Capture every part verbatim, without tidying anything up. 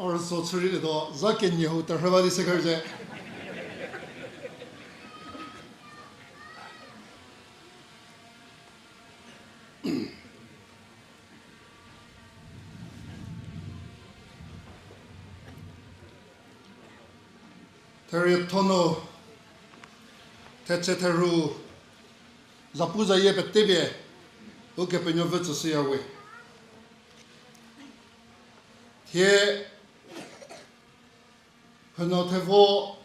Arüso chü rei liro, za kenie hou terhü ba di se kerüzhie. Therietho nu, thetse therhu, zapuzayie petepie, Ukepenuopfü tsüshüya we. Thie, Hüno Thevo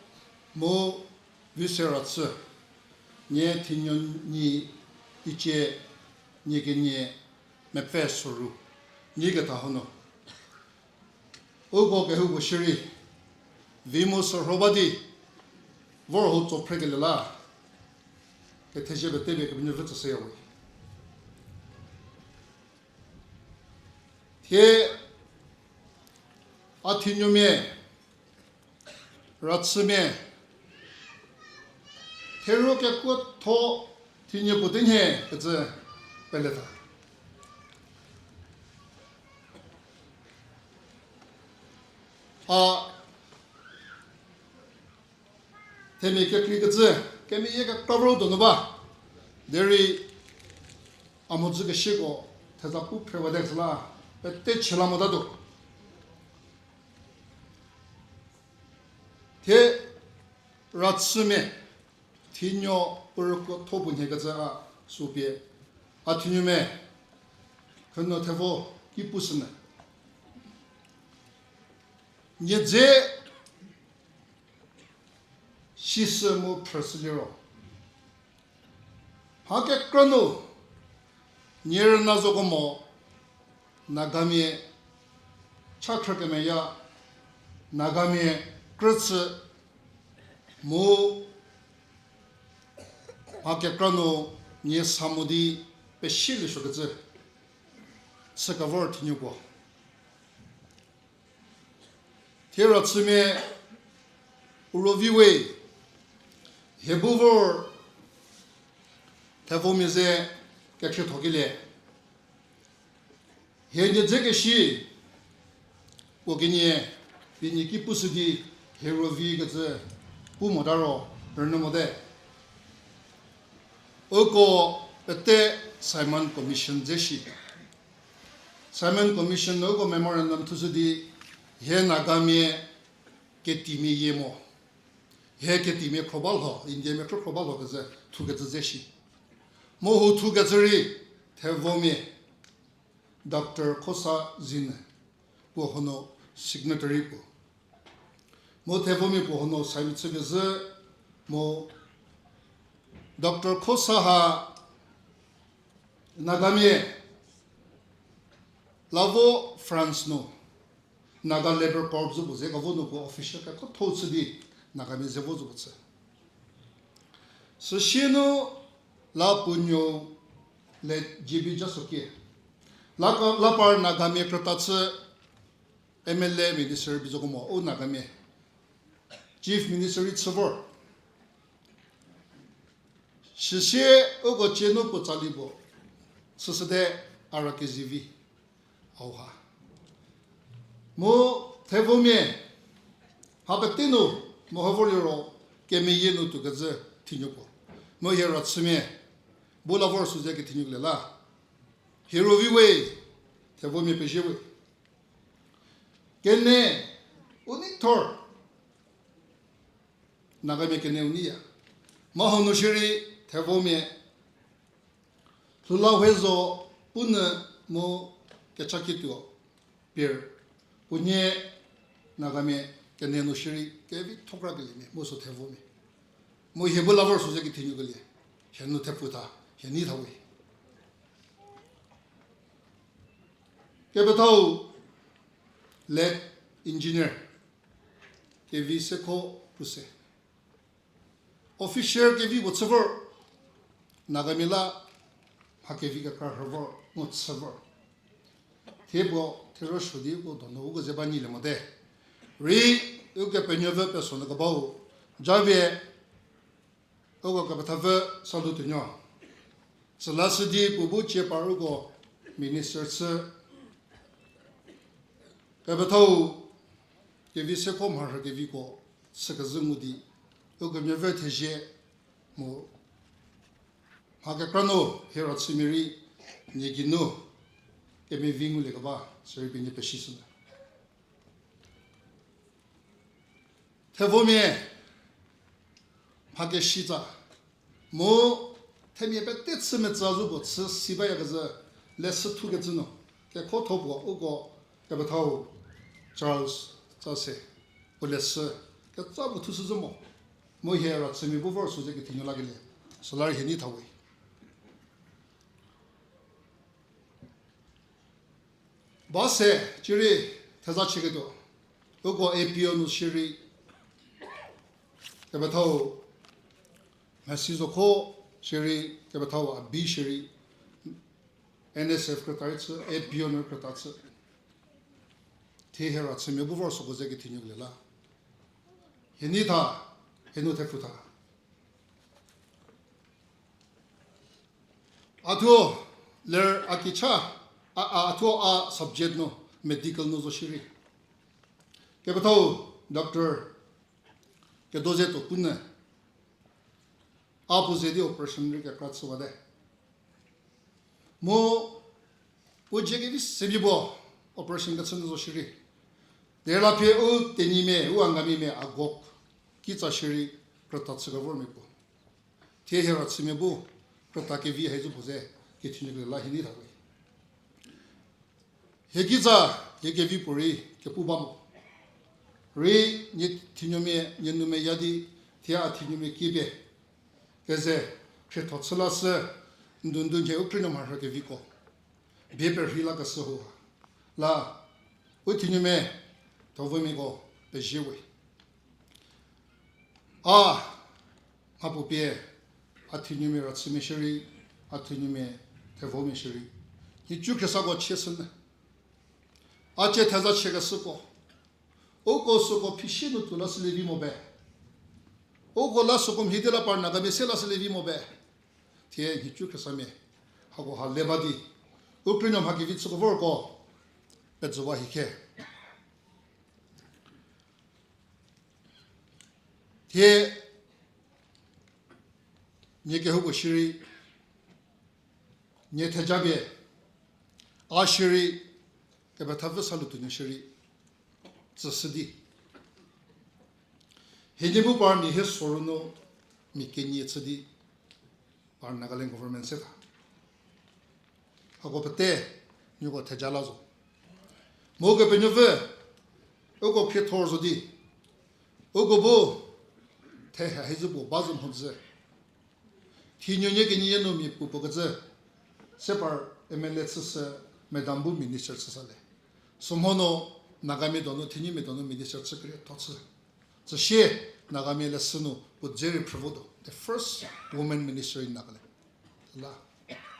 mu Viswera Chü, nie thinuo nyi teicie nie kenie mepfü soru, nyiketha hanu. Uko kehoupuo shierei, vi mu sorho ba di, vor hou tso phrekelie la, kethezie petepie Kepenuopfü tsüshüya we. Thie a thinuomia, Rachümia, theru kekuotho thinuo puo tenhie kecü peletha. A themia kekreikecü, kemeyie kekra vor donu ba. Derei a mhodzü keshüko theza pu phrewa de süla, pete chüla motatuo. Thie Rachümia, thinuo puo rükuotho puo nhie kecü a sü pie, a thinuomia, Hüno Thevo ki pushünyü. Nie dze sishü mu phrüshü liro, mha kekra nu, nie rüna zoko mo, Nagamia cha khrükemeya, Nagamia krüchü mu mha kekra nu nie sa mo di pesilie suokecü chü kevor thinuo puo. Thie Rachümia u ruo vi we, hie bu vor Thevomia ze kekhriethokelie. Hie nie dze keshi, puo kenie, pie nie ki pushü di hie ruo vi kecü pu mota ro rünyü mote. Uko pete Simon Commission dze shi. Simon Commission nu uko memorandum thushü di, hie Nagamia ketimia yie mo. Hie ketimia khro ba lho, Indiamia khrükhro ba lho kecü thukecü dze shi. Mu hou thukecü rei Thevomia, Doctor Khosa Zine, puo hanu signatory puo. Mu Thevomia puo hanu sign chükezhü, mu Doctor Khosa ha Nagamia la vo France nu Naga Labour Corps zü puo ze kavo nu puo official kekuotho chü di Nagamia ze vo zü puo chü. Süsie nu la puo nuo late G B Jasokie, la, la par Nagamia krüta chü M L A, minister bi zoko mo, u Nagamia Chief Minister rei chü vor. Süsie uko cie nu puo tsali puo chüshüte, a ra kezivi, hauha. Mu Thevomia, ha pete nu meho vor liro kemeyie nu tuokezhü thinuo puo. Mu hie Rachümia, bu la vor sü ze kethinuokelie la, hie ruo vi we, Thevomia pezie we. Kene u nei thor, Nagamia kene u neiya. Mu hanu shierei Thevomia lhou la we zo punyü mu kecha kituo pier puonie Nagamia kene nu shierei kevitho kra keliemia mu sü Thevomia. Mu hie bu la vor sü ze kethinuokelie, hie nu thepfu tha, hie nei tha we. Kepethau late engineer, kevi sekho puse. Official kevi puo chü vor, Nagamia la mha kevi kekra rhü vor mu chü vor. Thie puo therosuo di uko donu uko ze ba nyilie mote. Rei Ukepenuopfü peso nu kebau japie uko kepethapfü Salu Tuonuo, süla sü di puo bu cie par uko minister chü, kepethau kevi seko mharhü keviko chükezhü ngu di, uko kemevü thezie mu mha kekra nu hie ra chümia rei nie geinu kemevi nguliekeba sürei pie nie pesishünyü. Thevomia mha keshitsa mu themia pete chü metsü zo puo chü si bayakezhü leshü thukecü nu kekhotho puo uko kepethau Charles Tsase puo leshü ketsa puo thushü zo mo. Mu hie ra chümia bu vor sü ze kethinuo lakelie süla rei hie nei thawe. Ba se, cierei theza chüketuo, uko A P O nu shierei, kepethau Mhasi Zokho shierei, kepethau Abi shierei, N S F krüta rei chü, A P O nu krüta chü. Thie hie ra chümia bu vor süko ze kethinuo kelie la hie nei tha, hie nu thepfu tha. A thuo ler a kicha, a, a, a thuo a subject nu, medical nu zo shierei, kepethau Doctor Kedozetuo Pune, a puo ze di operation rei kekra chüwate. Mu u dzie kevi se bi puo operation kechü nu zo shierei, derei la pie u Tenyimia, u Angamimia, Agok kitsa shierei krüta chü kevor mia puo. Thie hie ra chümia bu krüta kevi hai zo puo ze kethinuo kelie la hie nei thawe. Hie kitsa hie kevi puorei kepu ba mo. Rei nie thinuomia, nie numia ya di, thie a thinuomia kiepie keze khrietho chü lashü, ndu ndu nhie u krünuo mharhü keviko bie perhei lakeshü hau la u thinuomia Thovomiako pezie we. A mhapuo pie a thinuomia ra chümia shierei, a thinuomia Thevomia shierei, nhicu khriesako chie shünyü. A cie theza chiekeshüko, uko süko phisie nu tuo lashülie vi mo be. Uko la süko mhie di la par Nagamia se lashülie vi mo be. Thie nhicu khriesamia hako ha le ba di u krünuo mha kevi chüko vorko pezüwa hie khe. Thie nie kehoupuo shierei, nie thejapie, a shierei, kepethapfü Salutuonuo shierei tsüshü di, hie nie bu par mia hie soru nu mia kenie chü di par Nagaland government se tha. Hako pete nieko theja la zo. Mu Ukepenuopfü uko khriethor zo di, uko bu theha hie zhü puo ba zo mhodzü, thinuonie kenie nu mia puopuo kecü se par M L A chüshü, madam bu minister chüsa le. Sümho nu Nagamia donu, thenumia donu minister chü kerietho chü. Tsüsie Nagamia leshü nu puo dze rei phrü vo tuo, the first woman minister in Nagaland. La,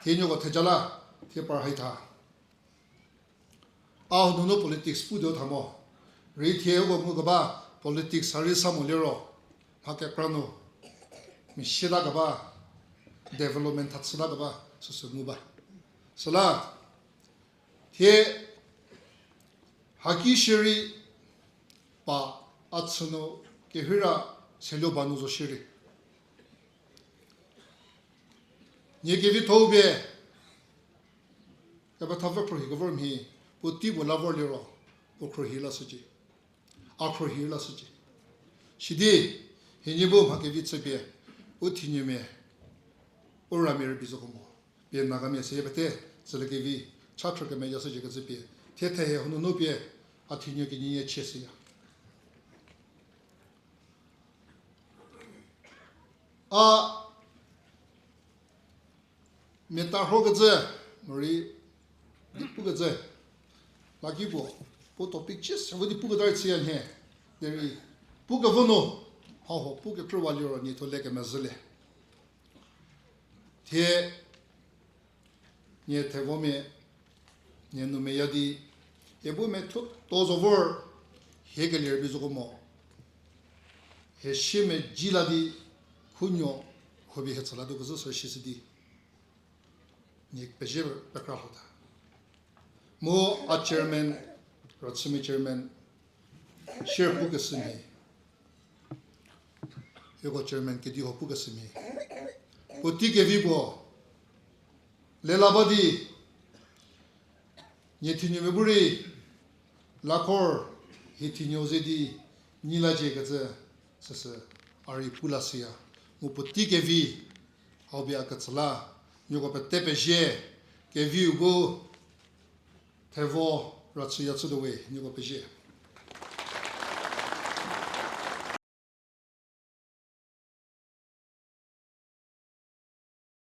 thie nieko theja la, thie par hai tha. A nunu politics pu tuo tha mo. Rei thie uko ngukeba politics ha rei sa mo liro, mha kekra nu mia sieta keba, development tha chüta keba süsü ngu ba. Süla thie haki shierei pa a chü nu kerheira seluo ba nu zo shierei, nie kevitho-u pie kepethapfü khruohi kevor mhie, puotei puo la vor liro, puo khruohi lashücie, a khruohi lashücie. Sidi hie nie bu mha kevi chüpie u thinuomia, u ramia rübei zoko mo, pie Nagamia seyie pete tsüliekevi cha khrü kemeyashücie kecü pie, thie thehie hanu nu pie a thinuo kenie chie shüya. A mia tarhokecü, morei di pukecü, laki puo, puo topic chie se vo di puketa rei chüya nhie, derei pukevo nu, hauho pukekrüwa liro nie thuo le kemezhülie. Thie nie Thevomia, nie numia ya di, hie bu methuo to zo vor, hie kelie rübei zoko mo, hie sie mezhie la di, khunuo, khubie hie tsü la tuo kezhü sü shishü di, nie pezie pekra lhota. Mu a chairman, Rachümia chairman, share pukeshü mhie. Hieko chairman kediho pukeshü mhie. Puotei kevi puo lelaba di, nie thinuomia bu rei lakhor hie thinuo ze di nyi lacie kecü, süsü a rei pu lashüya. Mu puotei kevi hau bia ketsü la, nieko pete pezie, keviu bu thevo ra chüya chütuo we, nieko pezie.